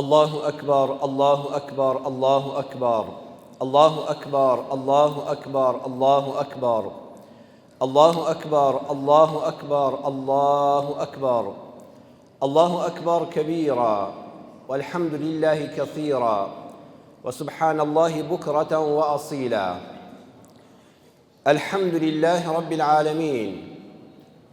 اللە اکبر اللە اکبر اللە اکبر اللە اکبر اللە اکبر اللە اکبر اللە اکبر اللە اکبر اللە اکبر اللە اکبر کبیرا والحمد للە کثیرا وسبحان اللە بکرة وأصیلا الحمد لله رب العالمین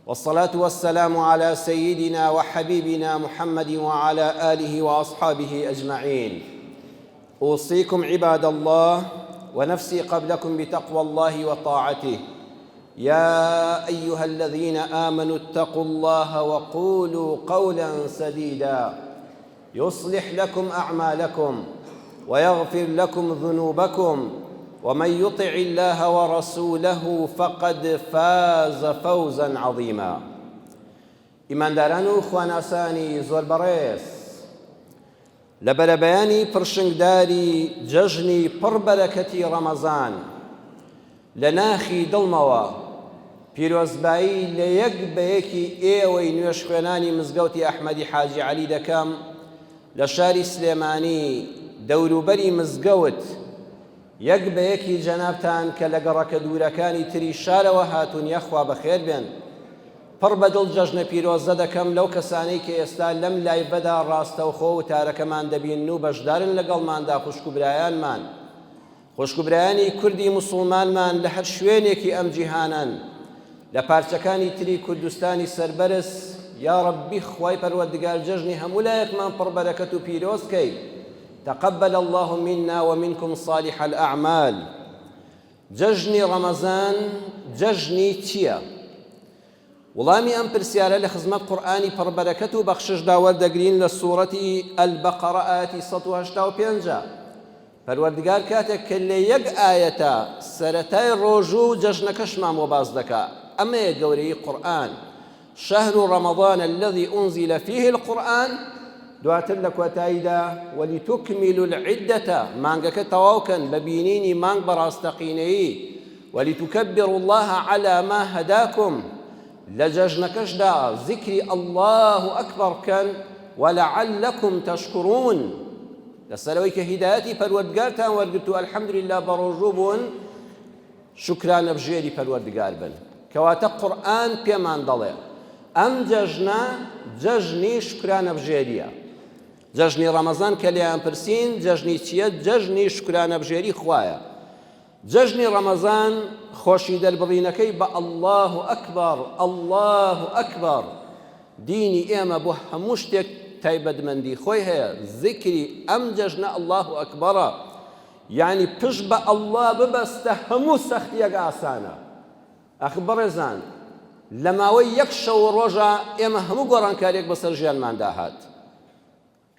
والصلاة والسلام على سيدنا وحبيبنا محمد وعلى آله وأصحابه أجمعين أوصيكم عباد الله ونفسي قبلكم بتقوى الله وطاعته يا أيها الذين آمنوا اتقوا الله وقولوا قولا سديدا يصلح لكم أعمالكم ويغفر لكم ذنوبكم ومن يطع الله ورسوله فقد فاز فوزا عظيما ئیمانداران و خواناسانی زۆر بەڕێز لە بەرەبەیانی پرشنگداری جەژنی پڕ بەرەکەتی ڕەمەزان لە ناخی دڵمەوە پیرۆزبایی لە یەک بە یەکی ئێوەی نوێژخوێنانی مزگەوتی ئەحمەدی حاجی عەلی دەکەم لە شاری سلێمانی دەوروبەری مزگەوت یەک بە یەکی جەنابتان کە لە گەڕەکە دوورەکانی تری شارەوە هاتوون یاخوا بەخێر بێن پڕ بە دڵ جەژنە پیرۆزە دەکەم لەو کەسانەی کە ئێستا لەم لایڤەدا ڕاستەوخۆ وتارەکەمان دەبینن و بەشدارن لەگەڵماندا خوشک و برایانمان خوشک و برایانی کوردی موسوڵمانمان لە هەر شوێنێکی ئەم جیهانەن لە پارچەکانی تری کوردستانی سەربەرز یاڕەبی خوای پەروەردگار جەژنی هەموو لایەکمان پڕ بەرەکەت و پیرۆز کەی تقبل اللە منا ومنکم صالح الاعمال جەژنی ڕەمەزان جەژنی چییە؟ وڵامی ئەم پرسیارە لە خزمەت قورئانی پڕبەرەکەت و بەخششدا وەردەگرین لە سوڕەتی البقرە ئایەتی 185 پەروەردگار کاتێک کە لە یەک ئایەتا سەرەتای ڕۆژوو و جەژنەکەشمان بۆ باس دەکا ئەمەیە گەورەیی قورئان شهر رمضان الذي انزل فيه القرآن دواتر لە کۆتاییدا ولتکملوا العدة مانگەکە تەواو کەن بە بینینی مانگ بە ڕاستەقینەیی ولتکبروا الله على ما هداکم لە جەژنەکەشدا زیکری اللە اکبر بکەن ولعلکم تشکرون لەسەر ئەوەی کە هیدایەتی پەروەردگارتان وەرگرت و الحمدللە بەڕۆژوو بوون شوکرانەبژێری پەروەردگار بن کەواتە قورئان پێمان دەڵێ ئەم جەژنە جەژنی شوکرانەبژێریە جەژنی ڕەمەزان کە لێیان پرسین جەژنی چییە جەژنی شوکرانەبژێری خوایە جەژنی ڕەمەزان خۆشی دەربڕینەکەی بە اللە اکبر اللە اکبر دینی ئێمە بۆ هەموو شتێک تایبەتمەندی خۆی هەیە زیکری ئەم جەژنە اللە اکبرە یعنی پشت بە اللە ببەستە هەموو سەختیەک ئاسانە ئەخ بەڕێزان لە ماوەی یەک شەو و ڕۆژە ئێمە هەموو گۆڕانکاریەک بەسەر ژیانماندا هات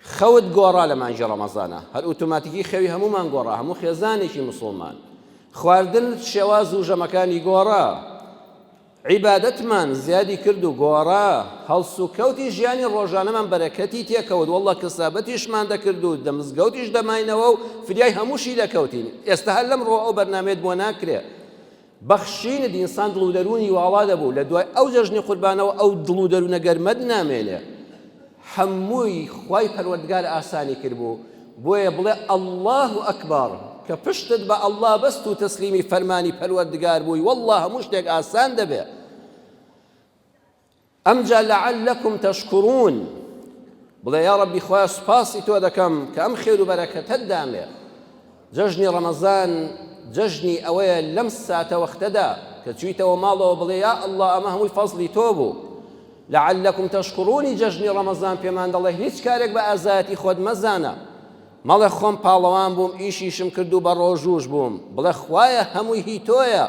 خەوت گۆڕا لە مانگی ڕەمەزانا هەر ئوتوماتیکی خەوی هەموومان گۆڕا هەموو خێزانێکی موسوڵمان خواردنت شێواز و ژەمەکانی گۆڕا عیبادەتمان زیادی کرد و گۆڕا هەڵسوکەوتی ژیانی ڕۆژانەمان بەرەکەتی تێکەوت واللە کەسابەتیشمان دەکرد و دە مزگەوتیش دەماینەوە و فریای هەمووشی دەکەوتین ئێستا هەر لەم ڕۆ ئەو بەرنامەیەت بۆ ناکرێ بەخشینت ئینسان دڵ و دەروونی واڵا دەبوو لە دوای ئەو جەژنی قوربانەوە ئەو دڵ و دەروونە گەرمەت نامێنێ هەمووی خوای پەروەردگار ئاسانی کردبوو بۆیە بڵێ اللە اکبر کە پشتت بە اللە بەست و تەسلیمی فەرمانی پەروەردگار بووی واللە هەموو شتێک ئاسان دەبێ ئەمجا لعلکم تشکرون بڵێ یا ڕەبی خوایە سوپاسی تۆ دەکەم کە ئەم خێر و بەرەکەتەت دامێ جەژنی ڕەمەزان جەژنی ئەوەیە لەم ساتە وەختەدا کە چوویتەوە ماڵەوە بڵێ یا ئەڵڵا ئەمە هەمووی فەزڵی تۆ بوو لعلکم تشکرونی جەژنی ڕەمەزان پێمان دەڵێ هیچ کارێک بە ئازایەتی خۆت مەزانە مەڵێ خۆم پاڵەوان بووم ئیشیشم کرد و بە ڕۆژووش بووم بڵێ خوایە هەمووی هی تۆیە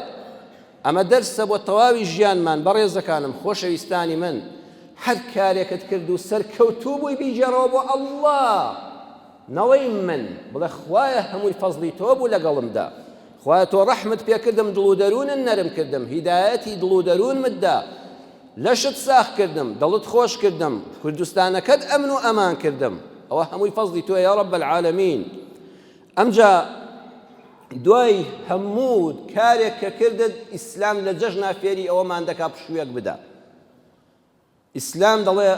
ئەمە دەرسە بۆ تەواوی ژیانمان بەڕێزەکانم خۆشەویستانی من هەر کارێکت کرد و سەرکەوتوو بووی بیگێڕەوە بۆ اللە نەڵێی من بڵێ خوایە هەمووی فەزڵی تۆ بوو لەگەڵمدا خوایە تۆ ڕەحمت پێکردم دڵ و دەروونت نەرم کردم هیدایەتی دڵ و دەروونمت دا لەشت ساخ کردم دڵت خۆش کردم کوردستانەکەت ئەمن و ئەمان کردم ئەوە هەمووی فەزڵی تۆیە یا رب العالمین ئەمجا دوای هەموو کارێک کە کردت ئیسلام لە جەژنا فێری ئەوەمان دەکا پشوویەک بدە. ئیسلام دەڵێ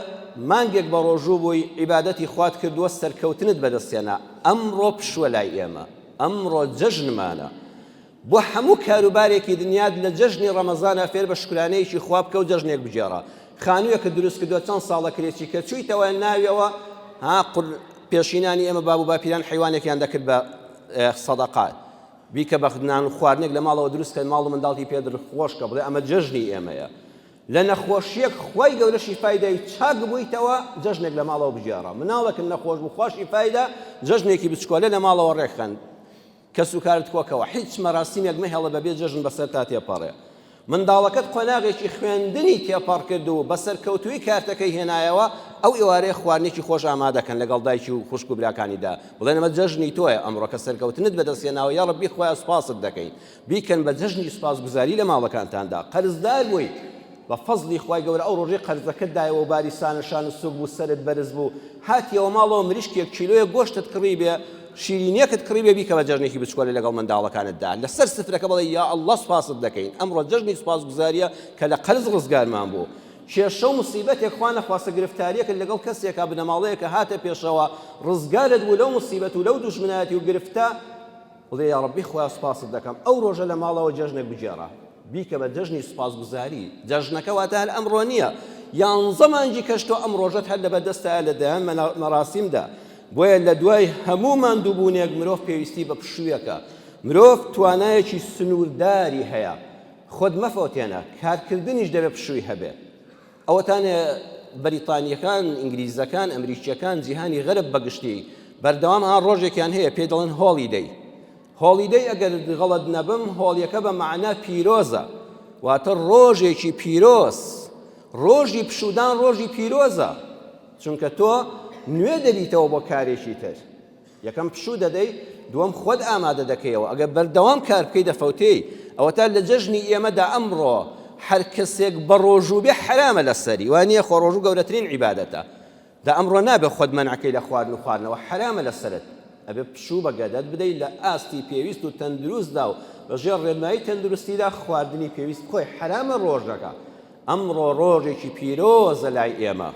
مانگێک بە ڕۆژوو بووی عیبادەتی خوات کردووە سەرکەوتنت بەدەست هێنا ئەمڕۆ پشووە لای ئێمە ئەمڕۆ جەژنمانە بۆ هەموو کاروبارێکی دنیات لە جەژنی ڕەمەزانە فێر بە شکرانەیەکی خوا بکە و جەژنێک بگێڕە خانوویەکت دروست کردووە چەند ساڵە کرێچی کە چوویتەوە ناویەوە ها قور پێشینانی ئێمە باب و باپیران حیوانێکیان دەکرد بە سەدەقات بیکە بە نان و خواردنێک لە ماڵەوە دروست کە ماڵ و منداڵی پێ خۆش کە بڵێ ئەمە جەژنی ئێمەیە لە نەخۆشیەک خوای گەورە شیفای دای چاک بوویتەوە جەژنێک لە ماڵەوە بگێڕە مناڵێکت نەخۆش بوو خوا شیفای دا جەژنێکی بچکۆلە لە ماڵەوە ڕێکخەن کەس و کارت کۆکەوە هیچ مەراسیمێک مەهێڵە بەبێ جەژن بەسەرتا تێپەڕێ منداڵەکەت قۆناغێکی خوێندنی تێپەڕ کرد و بە سەرکەوتووی کارتەکەی هێنایەوە ئەو ئێوارەیە خواردنێکی خۆش ئامادەکەن لەگەڵ دایکی و خوشک و براکانیدا بڵێن ئەمە جەژنی تۆیە ئەمڕۆ کە سەرکەوتنت بەدەست هێناوە یاڕەبی خوایە سوپاست دەکەین بیکەن بە جەژنی سوپاسگوزاری لە ماڵەکانتاندا قەرزدار بووی بە فەزڵی خوای گەورە ئەو ڕۆژەی قەرزەکەت دایەوە و باری سانە شان و سوک بوو سەرت بەرز بوو هاتیەوە ماڵەوە مریشکێک کیلۆیەک گۆشتت کڕی بێ شیرینیەکت کڕی بێ بیکە بە جەژنێکی بچکۆلە لەگەڵ منداڵەکانتدا لەسەر سفرەکە بڵێ یا اللە سوپاست دەکەین ئەمڕۆ جەژنی سوپاسگوزاریە کە لە قەرز ڕزگارمان بوو کێشە و مسیبەتێک خوا نەخواستە گرفتاریەکت لەگەڵ کەسێکا بنەماڵەیەکە هاتە پێشەوە ڕزگارت بوو لەو مسیبەت و لەو دوژمنایەتی و گرفتە بڵێ یاڕەبی خوایە سوپاست دەکەم ئەو ڕۆژە لە ماڵەوە جەژنێک بگێڕە بیکە بە جەژنی سوپاسگوزاری جەژنەکە واتە هەر ئەمڕۆ نییە یانزە مانگی کەش تۆ ئەم ڕۆژەت هەر لەبەردەستایە لە دەیان مەراسیمدا بۆیە لە دوای هەموو ماندووبوونێک مرۆڤ پێویستی بە پشوویەکە مرۆڤ توانایەکی سنوورداری هەیە خۆت مەفەوتێنە کارکردنیش دەبێت پشووی هەبێ ئەوەتانێ بەریتانییەکان، ئینگلیزەکان، ئەمریکییەکان، جیهانی غەرب بە گشتی بەردەوام ها ڕۆژێکیان هەیە پێی دەڵێن holiday. Holiday ئەگەر غەڵەت نەبم holy ەکە بە مەعنا پیرۆزە، واتە ڕۆژێکی پیرۆز. ڕۆژی پشوودان ڕۆژی پیرۆزە، چونکە تۆ نوێ دەبیتەوە بۆ کارێکی تر. یەکەم پشوو دەدەی، دووەم خۆت ئامادە دەکەیەوە، ئەگەر بەردەوام کار بکەی دەفەوتێی، ئەوەتا لە جەژنی ئێمەدا ئەمڕۆ هەر کەسێک بەڕۆژوو بێ حەرامە لەسەری، وا نییە خۆ ڕۆژوو گەورەترین عیبادەتە، دە ئەمڕۆ نابێ خۆت مەنعکەی لە خواردن و خواردنەوە حەرامە لەسەرت، ئەبێ پشوو بە گەدەت بدەی لە ئاستی پێویست و تەندروستدا و لە ژێر ڕێنمایی تەندروستیدا خواردنی پێویست بخۆی، حەرامە ڕۆژەکە، ئەمڕۆ ڕۆژێکی پیرۆزە لای ئێمە.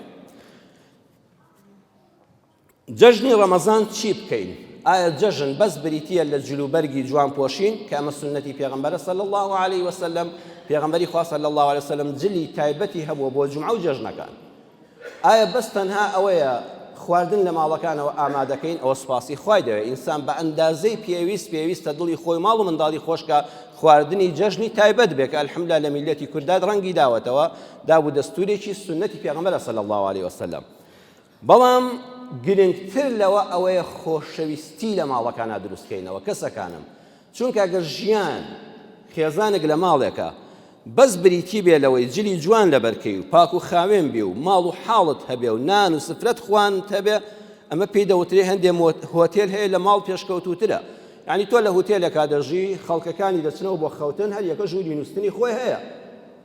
جەژنی ڕەمەزان چی بکەین؟ ئایا جەژن بەس بریتییە لە جلوبەرگی جوان پۆشین کە ئەمە سوننەتی پێغەمبەرە صلی اللە علیه وسلم، پێغەمبەری خوا صلی اللە علیه وسلم جلی تایبەتی هەبووە بۆ جومعە و جەژنەکان. ئایا بەس تەنها ئەوەیە خواردن لە ماڵەکانەوە ئامادەکەین؟ ئەوە سوپاسی خوای دەوێت ئینسان بە ئەندازەی پێویست پێویستە دڵی خۆی ماڵ و منداڵی خۆشکە خواردنی جەژنی تایبەت بێ کە الحمدللە لە میللەتی کورداد ڕەنگی داوەتەوە داب و دەستورێکی سوننەتی پێغەمبەرە صلی اللە علیه وسلم. بەڵام گرنگتر لەوە ئەوەیە خۆشەویستی لە ماڵەکانا دروست کەینەوە کەسەکانم چونکە گەر ژیان خێزانێک لە ماڵێکە بەس بریتی بێ لەوەی جلی جوان لەبەرکەی و پاک و خاوێن بی و ماڵ و حاڵت هەبێ و نان و سفرەت خوانت هەبێ ئەمە پێی دەوترێ هەندێ هۆتێل هەیە لە ماڵ پێشکەوتووترە یعنی تۆ لە هوتێلێکا دەژی خەڵکەکانی دەچنەوە بۆ خەوتن هەر یەکە ژووری نووستنی خۆی هەیە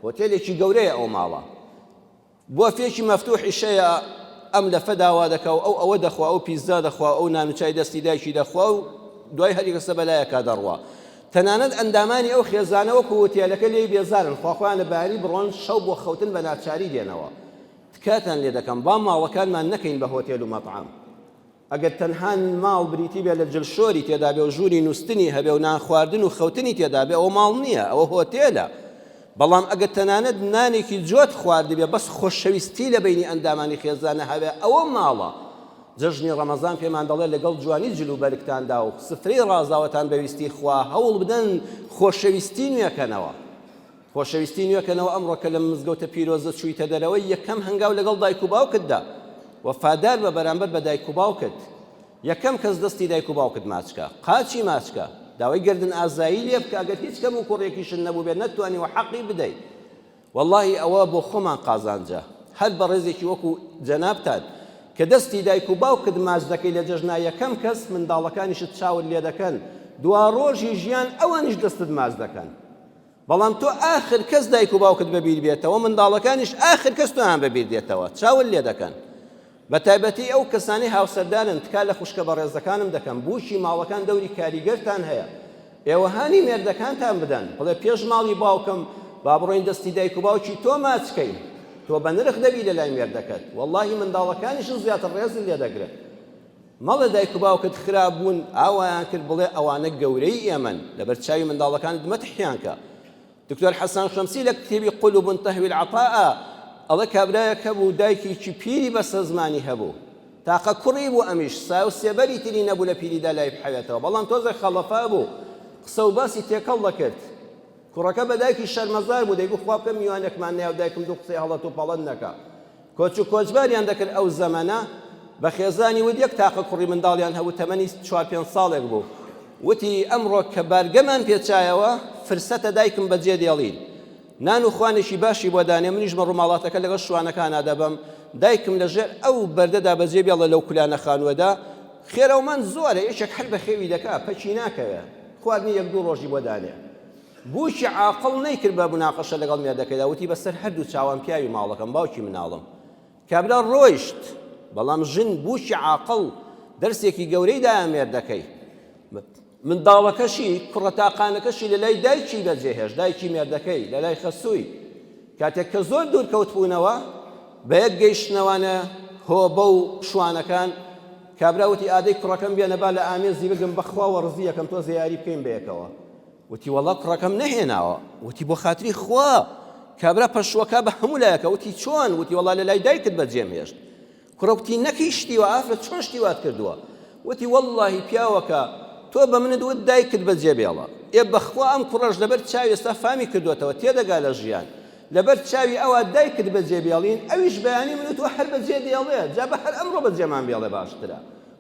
هۆتێلێکی گەورەیە ئەو ماڵە بۆفێکی مەفتوحیش هەیە ئەم لەفە داوا دەکا و ئەو ئەوە دەخوا ئەو پیتزا دەخوا ئەو نان و چای دەستی دایکی دەخوا و دوای هەر یەکەسە بەلایەکا دەڕوا تەنانەت ئەندامانی ئەو خێزانە وەکو وتێلەکە لێی بێزارن خوا خۆیان لە بەیانی بڕۆن شەو بۆ خەوتن بە ناچاری دێنەوە تکاتان لێ دەکەم با ماڵەکانمان نەکەین بە هۆتێل و مەتعەم ئەگەر تەنها ماڵ بریتی بێ لە جلشۆری تێدا بێ و ژووری نووستنی هەبێ و نان خواردن و خەوتنی تێدا بێ ئەوە ماڵ نییە ئەوە هۆتێلە بەڵام ئەگەر تەنانەت نانێکی جۆت خواردبێ بەس خۆشەویستی لە بەینی ئەندامانی خێزانە هەبێ ئەوە ماڵە جەژنی ڕەمەزان پێمان دەڵێ لەگەڵ جوانی جل و بەرگتاندا و سفرەی ڕازاوەتان بە ویستی خوا هەوڵ بدەن خۆشەویستی نوێکەنەوە خۆشەویستی نوێکەنەوە ئەمڕۆ کە لەم مزگەوتە پیرۆزە چوویتە دەرەوە یەکەم هەنگاو لەگەڵ دایک و باوکتدا وەفادار بە بەرامبەر بە دایک و باوکت یەکەم کەس دەستی دایک و باوکت ماچکە قاچی ماچکە داوای گردن ئازایی لێ بکە ئەگەر هیچ کەم و کوڕێکیشت نەبوو بێت نەتوانی و حەقی بدەیت واللهی ئەوە بۆ خۆمان قازانجە هەر بەڕێزێکی وەکو جەنابتان کە دەستی دایک و باوکت ماچ دەکەی لە جەژنا یەکەم کەس منداڵەکانیشت چاوت لێ دەکەن دوا ڕۆژی ژیان ئەوانیش دەستت ماچ دەکەن بەڵام تۆ ئاخر کەس دایک و باوکت بەبیر بێتەوە منداڵەکانیش ئاخر کەس تۆیان بەبیر دێتەوە چاوت لێ دەکەن بە تایبەتی ئەو کەسانەی هاوسەردارن تکا لە خوشکە بەڕێزەکانم دەکەم بووکی ماڵەکان دەوری کاریگەرتان هەیە ئێوە هانی مێردەکانتان بدەن بڵێ پێش ماڵی باوکم با بڕۆین دەستی دایک و باوکی تۆ ماچ کەین. تۆ بە نرخ دەبی لە لای مێردەکەت، وەڵاهی منداڵەکانیشت زیاتر ڕێزت لێ دەگرن. مەڵێ دایک و باوکت خراپ بوون ئاوایان کرد، بڵێ ئەوانە گەورەی ئێمەن، لەبەر چاوی منداڵەکانت مەتحیان کە. دکتۆر حەسەن شەمسی لە کتێبی قلوب تهوی العطاء ئەڵێ کابرایەک هەبوو دایکێکی پیری بەسەزمانی هەبوو، تاقە کوڕی بوو ئەمیش سایە و سێبەری تری نەبوو لە پیریدا لای بحەوێتەوە، بەڵام تۆزێک خەڵەفا بوو، قسە و باسی تێکەڵ دەکرد. کوڕەکە بە دایکی شەرمەزار بوو، دەیگوت خوا بکە میوانێکمان نەیا و دایکم دوو قسەی هەڵەت و پەڵەت نەکا. کۆچ و کۆچباریان دەکرد ئەو زەمەنە، بە خێزانی وت یەک تاقە کوڕی منداڵیان هەبوو تەمەنی چوار پێنج ساڵێک بوو، وتی ئەمڕۆ کە بارگەمان پێچایەوە فرسەتە دایکم بەجێ دێڵین، نان و خوانێکی باشی بۆ دانێ منیش مەڕوماڵاتەکە لەگەڵ شوانەکانا دەبەم، دایکم لە ژێر ئەو بەردەدا بەجێ بێڵە لەو کولانە خانووەدا، خێرەومان زۆرە یەکێک هەر بەخێوی دەکا پەکی ناکەوێ. خواردنی یەک دوو ڕۆژی بۆ دانێ. بووکی عاقڵ نەیکرد بە موناقەشە لەگەڵ مێردەکەیدا، وتی بەسەر هەردوو چاوان پیاوی ماڵەکەم، باوکی مناڵم. کابرا ڕۆیشت، بەڵام ژن بووکی عاقڵ دەرسێکی گەورەی دایە مێردەکەی. منداڵەکەشی، کوڕە تاقانەکەشی لە لای دایکی بەجێهێشت، دایکی مێردەکەی، لە لای خەسووی. کاتێک کە زۆر دوور کەوتبوونەوە، بە یەک گەیشتنەوانە هۆبە و شوانەکان، کابرا وتی ئادەی کوڕەکەم بێنە با لە ئامێزی بگم بەخوا وەڕزی یەکەم تۆزێ یاری بکەین بەیەکەوە. وتی وەڵا کوڕەکەم نەهێناوە. وتی بۆ خاتری خوا. کابرا پەشوەکە بە هەموو لایەکە وتی چۆن؟ وتی وەڵا لە لای دایکت بەجێم هێشت. کوڕە وتی نەکەی شتی وا ئافرەت چۆن شتی وات کردووە؟ وتی وەڵڵاهی پیاوەکە تۆ بە منت وت دایکت بەجێ بێڵە. ئێ بەخوا ئەم کوڕەش لەبەر چاوی ئێستا فامی کردووەتەوە تێدەگا لە ژیان. لەبەر چاوی ئەوا دایکت بەجێ بێڵین ئەویش بەیانی من و تۆ هەر بەجێ دێڵێ جا بە هەر ئەمڕۆ بەجێمان بێڵێ باشترە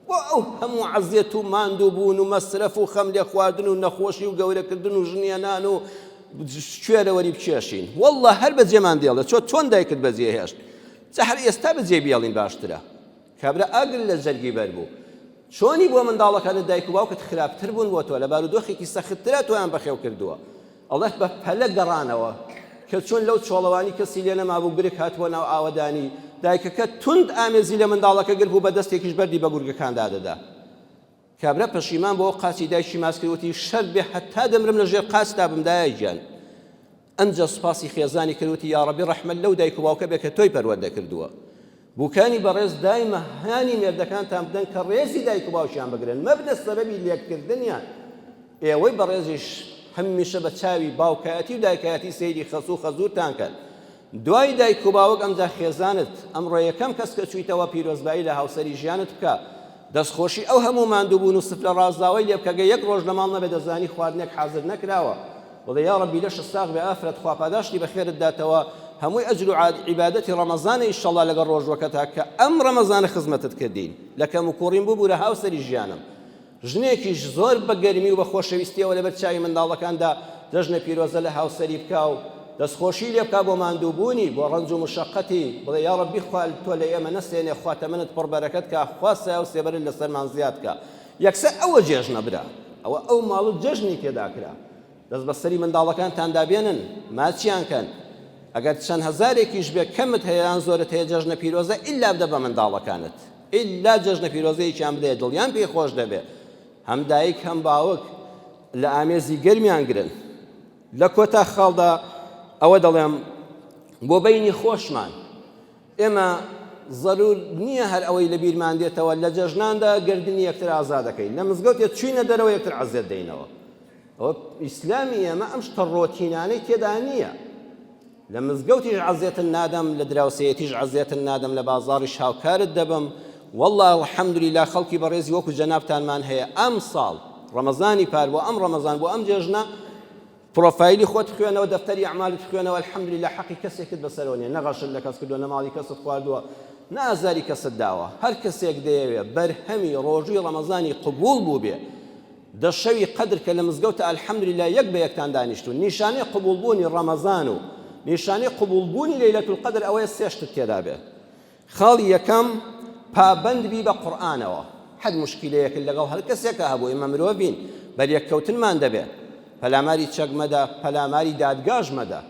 بۆ ئەو هەموو عەزێت و ماندوو بوون و مەسرەف و خەم لێ خواردن و نەخۆشی و گەورەکردن و ژنهێنان و کوێرەوەری بکێشین واللە هەر بەجێمان دێڵێ چۆ چۆن دایکت بەجێ هێشت جا هەر ئێستا بەجێ بێڵین باشترە کابرا ئاگر لە جەرگی بەر بوو. چۆنی بۆ منداڵەکانت دایک و باوکت خراپتر بوون بۆ تۆ لە بارودۆخێکی سەختترا تۆیان بەخێو کردووە ئەڵێ بە پەلە گەڕانەوە کە چۆن لەو چۆڵەوانی کەسی لێ نەمابوو گرک هاتبووە ناو ئاوەدانی دایکەکە توند ئامێزی لە منداڵەکە گرت بوو بە دەستێکیش بەردی بە گورگەکاندا دەدا کابرا پەشیمان بۆ قاچی دایکی ماچ کرد وتی شەرت بێ هەتا دەمرم لە ژێر قاچتا بم دایە گیان ئەنجا سوپاسی خێزانی کرد وتی یاڕەبی ڕەحمەت لەو دایک و باوکە بێ کە تۆی پەروەردە کردووە. بووکانی بەڕێز دایمە هانی مێردەکانتان بدەن کە ڕێزی دایک و باوکیان بگرن مەبنە سەبەبی لێککردنیان. ئێوەی بەڕێزیش هەمیشە بە چاوی باوکایەتی و دایکایەتی سەیری خەسوو و خەزوورتان کەن. دوای دایک و باوک ئەمجا خێزانت، ئەمڕۆ یەکەم کەس کە چوویتەوە پیرۆزبایی لە هاوسەری ژیانت بکە، دەستخۆشی ئەو هەموو ماندووبوون و سفرە ڕازاوەی لێ بکە گە یەک ڕۆژ لە ماڵ نەبێ دەزانی خواردنێک حازر نەکراوە بڵێ یاڕەبی لەشت ساغ بێ ئافرەت خوا پاداشتی بەخێرت داتەوە هەمووی ئەجر و عیبادەتی ڕەمەزانە ئیشەڵا لەگەڵ ڕۆژوەکەتا کە ئەم ڕەمەزانە خزمەتت کردین لە کەم و کوڕیم ببورە هاوسەری ژیانم ژنێکیش زۆر بە گەرمی و بە خۆشەویستیەوە لەبەر چاوی منداڵەکاندا جەژنە پیرۆزە لە هاوسەری بکا و دەستخۆشی لێ بکا بۆ ماندووبوونی بۆ ڕەنج و مشەقەتی بڵێ یاڕەبی خوا تۆ لە ئێمە نەسێنێ خوا تەمەنت پڕ بەرەکەت کا خوا سایە و سێبەرت لەسەرمان زیاد کا یەکسەر ئەوە جێژنە برا ئەوە ئەو ماڵ و جەژنی تێدا کرا دەست بەسەری منداڵەکانتاندا بێنن ماچیان کەن ئەگەر چەند هەزارێکیش بێ کەمت هەیە یان زۆرت هەیە جەژنە پیرۆزە ئیلا بدە بە منداڵەکانت ئیلا جەژنە پیرۆزەیەکیان بدەیە دڵیان پێی خۆش دەبێ هەم دایک هەم باوک لە ئامێزی گەرمیان گرن لە کۆتا خاڵدا ئەوە دەڵێم بۆ بەینی خۆشمان ئێمە زەرور نییە هەر ئەوەی لە بیرمان دێتەوە لە جەژناندا گردنی یەکتر ئازا دەکەین لە مزگەوتێ چوینە دەرەوە یەکتر عەزێت دەینەوە ئەوە ئیسلامی ئێمە ئەم شتە ڕۆتینانەی تێدا نییە لە مزگەوتیش عەزێتت نادەم لە دراوسێیەتیش عەزێتت نادەم لە بازاڕیش هاوکارت دەبم واللە الحمدللە خەڵکی بەڕێزی وەکو جەنابتانمان هەیە ئەمساڵ ڕەمەزانی پار بۆ ئەم ڕەمەزان بۆ ئەم جێژنە پرۆفایلی خۆت بخوێنەوە دەفتەری ئەعمالت بخوێنەوە الحمدللە حەقی کەسێکت بەسەرەوە نییە نە غەشت لە کەس کردووە نە ماڵی کەست خواردووە نە ئازاری کەست داوە هەر کەسێک دەیەوێ بەرهەمی ڕۆژووی ڕەمەزانی قبوڵ بووبێ دە شەوی قەدر کە لە مزگەوتە الحمدللە یەک بە یەکتان دانیشتوون نیشانەی قبوڵ بوونی ڕەمەزان و نیشانەی قبوڵ بوونی لەیلەت القدر ئەوەیە سێ شتت تێدا بێت خاڵی یەکەم پابەند بی بە قورئانەوە هەر موشکیلەیەکت لەگەڵ هەر کەسێکا هەبوو ئێمە مرۆڤین بەریەککەوتنمان دەبێت پەلاماری چەک مەدە پەلاماری دادگاش مەدە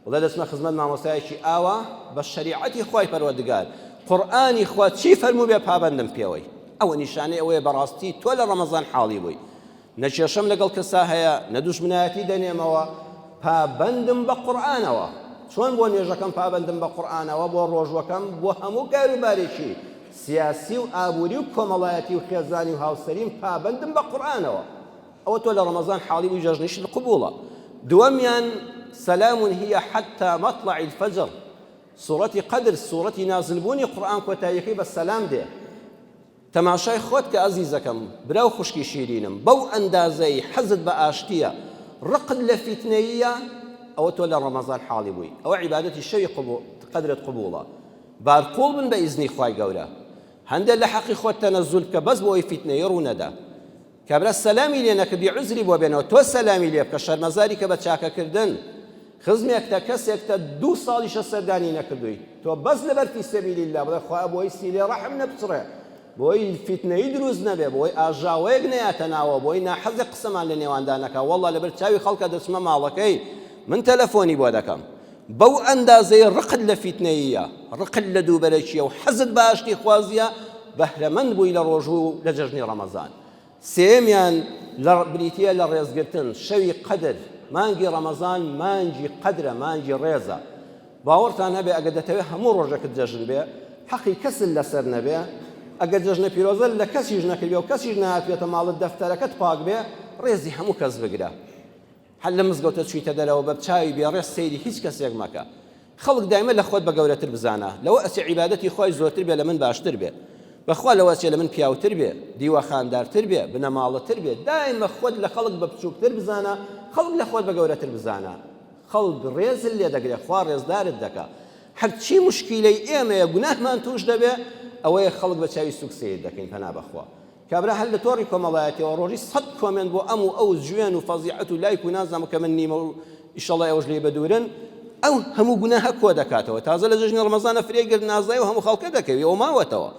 بڵێ دەچمە خزمەت مامۆستایەکی ئاوا بە شەریعەتی خوای پەروەردگار قورئانی خوا چی فەرمووبێ پابەندم پێوەی ئەوە نیشانەی ئەوەیە بەڕاستی تۆ لە ڕەمەزان حاڵی بووی نە کێشەم لەگەڵ کەسا هەیە نە دوژمنایەتی دەنێمەوە پابەندم بە قورئانەوە. چۆن بۆ نوێژەکەم پابەندم بە قورئانەوە، بۆ ڕۆژوەکەم، بۆ هەموو کاروبارێکی سیاسی و ئابووری و کۆمەڵایەتی و خێزانی و هاوسەریم پابەندم بە قورئانەوە. ئەوە تۆ لە ڕەمەزان حاڵی بووی جەژنیشت قبوڵە. دووەمیان، سلام هی حتی مطلع الفجر، سوڕەتی قەدر سوڕەتی نازلبوونی قورئان کۆتاییەکەی بە سەلام دێ. تەماشای خۆت کە ئەزیزەکەم، برا و خوشکی شیرینم، بەو ئەندازەی حەزت بە ئاشتییە، ڕقت لە فیتنەییە، ئەوە تۆ لە ڕەمەزان حاڵی بووی، ئەوە عیبادەتی شەوی قەدرت قبوڵە. بارقوڵ بن بە ئیزنی خوای گەورە. هەندێ لە حەقی خۆت تەنەزول بکە بەس بۆ ئەوەی فیتنەیی ڕوو نەدا. کابرا سەلامی لێ نەکردی عوزری بۆ بێنەوە تۆ سەلامی لێ بکە شەرمەزاری کە بە چاکەکردن خزمێکتە کەسێکتە دوو ساڵیشە سەردانی نەکردووی تۆ بەس لەبەر فی سەبیل اللە بڵێ خوایە بۆی سیلەی ڕەحم نەپچڕێ بۆی فیتنەیی دروست نەبێ بۆی ئاژاوەیەک نەیاتە ناوە بۆی ناحەزێک قسەمان لە نێواندا نەکا وەڵڵا لەبەر چاوی خەڵکە دەچمە ماڵەکەی من تەلەفۆنی بۆ دەکەم بەو ئەندازەی ڕقت لە فیتنەییە، ڕقت لە دووبەرەکییە و حەزت بە ئاشتیخوازییە، بەهرەمەند بووی لە ڕۆژوو و لە جەژنی ڕەمەزان. سێیەمیان لە بریتییە لە ڕێزگرتن، شەوی قەدر، مانگی ڕەمەزان مانگی قەدرە، مانگی ڕێزە. باوەڕتان هەبێ ئەگەر دەتەوێ هەموو ڕۆژێکت جەژن بێ، حەقی کەست لەسەر نەبێ، ئەگەر جەژنە پیرۆزەت لە کەسیش نەکردبێ و کەسیش نەهاتبێتە ماڵت دەفتەرەکەت پاک بێ، ڕێزی هەموو کەس بگرە. هەر لە مزگەوتە چویتە دەرەوە بە چاوی بێ ڕێز سەیری هیچ کەسێک مەکە خەڵک دایمە لە خۆت بە گەورەتر بزانە لەوە ئەچێ عیبادەتی خوای زۆرتر بێ لە من باشتر بێ بەخوا لەوە ئەچێ لە من پیاوتر بێ دیوەخاندارتر بێ بنەماڵەتر بێ دایمە خۆت لە خەڵک بە بچووکتر بزانە خەڵک لە خۆت بە گەورەتر بزانە خەڵک ڕێزت لێ دەگرێ خوا ڕێزدارت دەکا هەرچی مشکیلەی ئێمەیە گوناهمان توش دەبێ ئەوەیە خەڵک بە چاوی سوک سەیر دەکەین پەنا بەخوا کابرا هەر لە تۆڕی کۆمەڵایەتیەوە ڕۆژی سەت کۆمێنت بۆ ئەم و ئەو جوێن و فەزیحەت و لایک و نازانم کە من نیمە و ئیشەڵا ئێوەش لێی بەدوورن ئەو هەموو گوناهە کۆ دەکاتەوە تازە لە جەژنی ڕەمەزانە فرێ گرت نازای و هەموو خەڵکە دەکەوی ئەو ماوەتەوە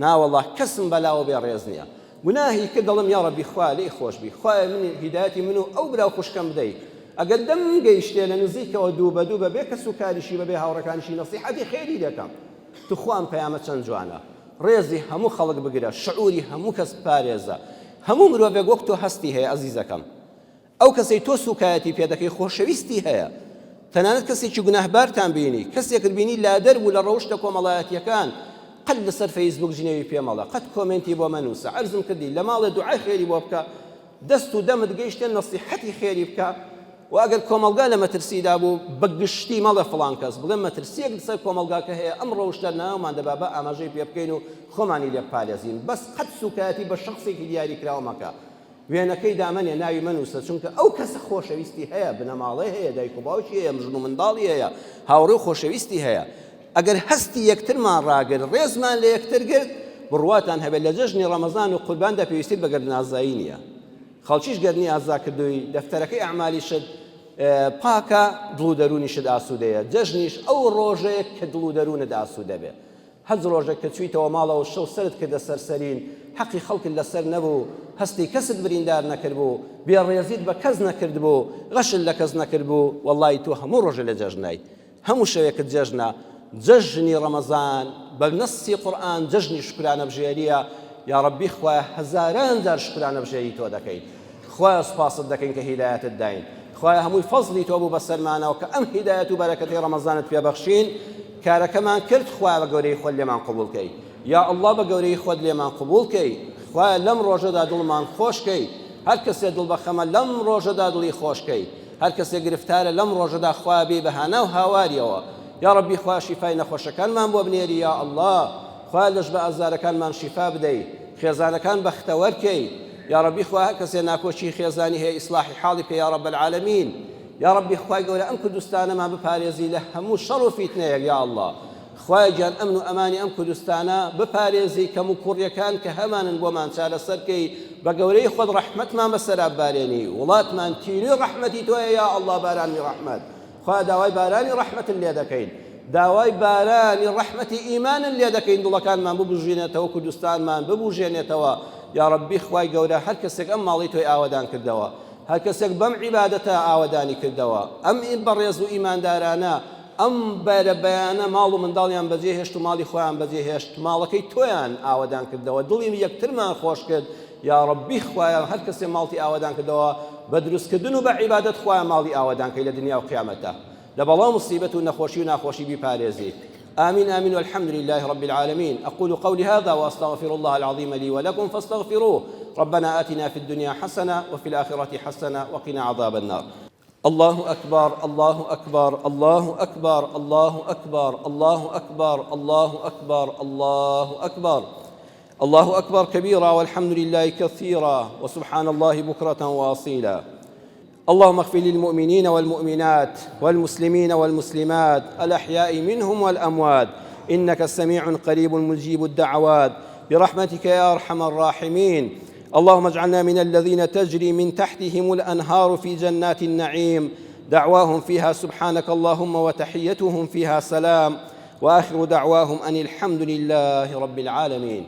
ناوەڵا کەسم بەلاوە بێ ڕێز نییە گوناهی کرد دەڵم یا ڕەبی خوا لێی خۆش بی خوایە من هیدایەتی من و ئەو برا و خوشکەم بدەی ئەگەر دەم گەیشتێ لە نزیکەوە دوو بە دوو بە بێ کەس و کاریشی بەبێ هاوڕەکانیشی نەسیحەتی خێری دەکەم توخوا ئەم پەیامە چەند جوانە ڕێزی هەموو خەڵک بگرە، شعوری هەموو کەس بپارێزە، هەموو مرۆڤێک وەک تۆ هەستی هەیە ئەزیزەکەم، ئەو کەسەی تۆ سوکایەتی پێ دەکەی خۆشەویستی هەیە، تەنانەت کەسێکی گوناهبارتان بینی، کەسێکت بینی لادەر بوو لە ڕەوشتە کۆمەڵایەتیەکان، قەت لەسەر فەیسبوک جنێوی پێ مەڵێ، قەت کۆمێنتی بۆ مەنوسە، عەرزم کردی لە ماڵێ دوعای خێری بۆ بکە، دەست و دەمت گەیشتێ نەسیحەتی خێری بکە، وە ئەگەر کۆمەڵگا لە مەترسیدا بوو بە گشتی مەڵێ فڵان کەس، بڵێ مەترسییەک لەسەر کۆمەڵگاکە هەیە ئەم ڕەوشتە ناومان دەبا با ئاماژەی پێ بکەین و خۆمانی لێ بپارێزین، بەس قەت سوکایەتی بە شەخسێکی دیاریکراو مەکە، وێنەکەی دامەنێ ناوی مەنووسە چونکە ئەو کەسە خۆشەویستی هەیە، بنەماڵەی هەیە، دایک و باوکی هەیە، ژن و منداڵی هەیە، هاوڕێ و خۆشەویستی هەیە. ئەگەر هەستی یەکترمان ڕاگرت، ڕێزمان لە یەکتر گرت، بڕواتان هەبێت لە جەژنی ڕەمەزان و قورباندا پێویستیت بە گەردنئازایی نییە. خەڵکیش گەرنی ئازا کردووی دەفتەرەکەی ئەعمالیشت پاکە دڵ و دەروونیشت ئاسوودەیە جەژنیش ئەو ڕۆژەیە کە دڵ و دەروونت ئاسوودە بێ هەچ ڕۆژێک کە چوویتەوە ماڵەوە شەو سەرت کردە سەر سەرین حەقی خەڵکت لەسەر نەبوو هەستی کەست بریندار نەکردبوو بێڕێزیت بە کەس نەکردبوو غەشت لە کەس نەکردبوو وەڵڵاهی تۆ هەموو ڕۆژێ لە جەژنای هەموو شەوێکت جەژنە، جەژنی ڕەمەزان بە نەسی قورئان جەژنی شوکرانەبژێریە، یاڕەبی خوایە هەزاران جار شوکرانەبژێری تۆ دەکەین، خوایە سوپاست دەکەین کە هیدایەتت داین، خوایە هەمووی فەزڵی تۆ بوو بەسەرمانەوە کە ئەم هیدایەت و بەرەکەتەی ڕەمەزانت پێ بەخشین، کارەکەمان کرد خوایە بە گەورەیی خۆت لێمان قبوڵ کەی، یا اللە بە گەورەیی خۆت لێمان قبوڵ کەی، خوایە لەم ڕۆژەدا دڵمان خۆش کەی، هەرکەسێ دڵ بەخەمە لەم ڕۆژەدا دڵی خۆش کەی. هەر کەسێک گرفتارە لەم ڕۆژەدا خوایە بێی بە هانا و هاواریەوە یاڕەبی خوایە شیفای نەخۆشەکانمان بۆ بنێری یا اللە خوایە لەش بە ئازارەکانمان شیفا بدەی خێزانەکان بەختەوەر کەی یاڕەبی خوایە هەر کەسێ ناکۆکی خێزانی هەیە ئیسلاحی حاڵی بکە یا رب العالمین یاڕەبی خوای گەورە ئەم کوردستانەمان بپارێزی لە هەموو شەڕ و فیتنەیەک یا اللە خوایە گیان ئەمن و ئەمانی ئەم کوردستانە بپارێزی کەم و کوڕیەکان کە هەمانن بۆمان چارەسەر کەی بە گەورەی خۆت ڕەحمەتمان بەسەرا ببارێنی وڵاتمان تینوی ڕەحمەتی تۆیە یا اللە بارانی ڕەحمەت خوایە داوای بارانی ڕەحمەتت لێ دەکەین داوای بارانی ڕەحمەتی ئیمانت لێ دەکەین دڵەکانمان ببوژێنێتەوە کوردستانمان ببوژێنێتەوە یا ڕەبی خوای گەورە هەر کەسێک ئەم ماڵی تۆی ئاوەدان کردەوە هەر کەسێک بەم عیبادەتە ئاوەدانی کردەوە ئەم بەڕێز و ئیماندارانە ئەم بەرەبەیانە ماڵ و منداڵیان بەجێ هێشت و ماڵی خۆیان بەجێ هێشت، ماڵەکەی تۆیان ئاوەدان کردەوە، دڵی یەکترمان خۆش کرد، یاڕەبی خوایە هەر کەسێ ماڵتی ئاوەدان کردەوە بە دروست کردن و بە عیبادەت خوایە ماڵی ئاوەدان کەی لە دنیا و قیامەتا. لە بەڵا و موسیبەت و نەخۆشی و ناخۆشی بیپارێزی. آمین آمین والحمد لله رب العالمین أقول قولي هذا وأستغفر الله العظيم لي ولكم فاستغفروه ربنا آتنا في الدنيا حسنة وفي الآخرة حسنة وقنا عذاب النار. الله أكبر الله أكبر الله أكبر الله أكبر الله أكبر الله أكبر الله أكبر الله أكبر كبيرا والحمد لله كثيرا وسبحان الله بكرة وأصيلا. اللهم اغفر للمؤمنين والمؤمنات والمسلمين والمسلمات الأحياء منهم والأموات إنك السميع قريب مجيب الدعوات برحمتك يا أرحم الراحمين. اللهم اجعلنا من الذين تجري من تحتهم الأنهار في جنات النعيم، دعواهم فيها سبحانك اللهم وتحيتهم فيها سلام، وآخر دعواهم أن الحمد لله رب العالمين.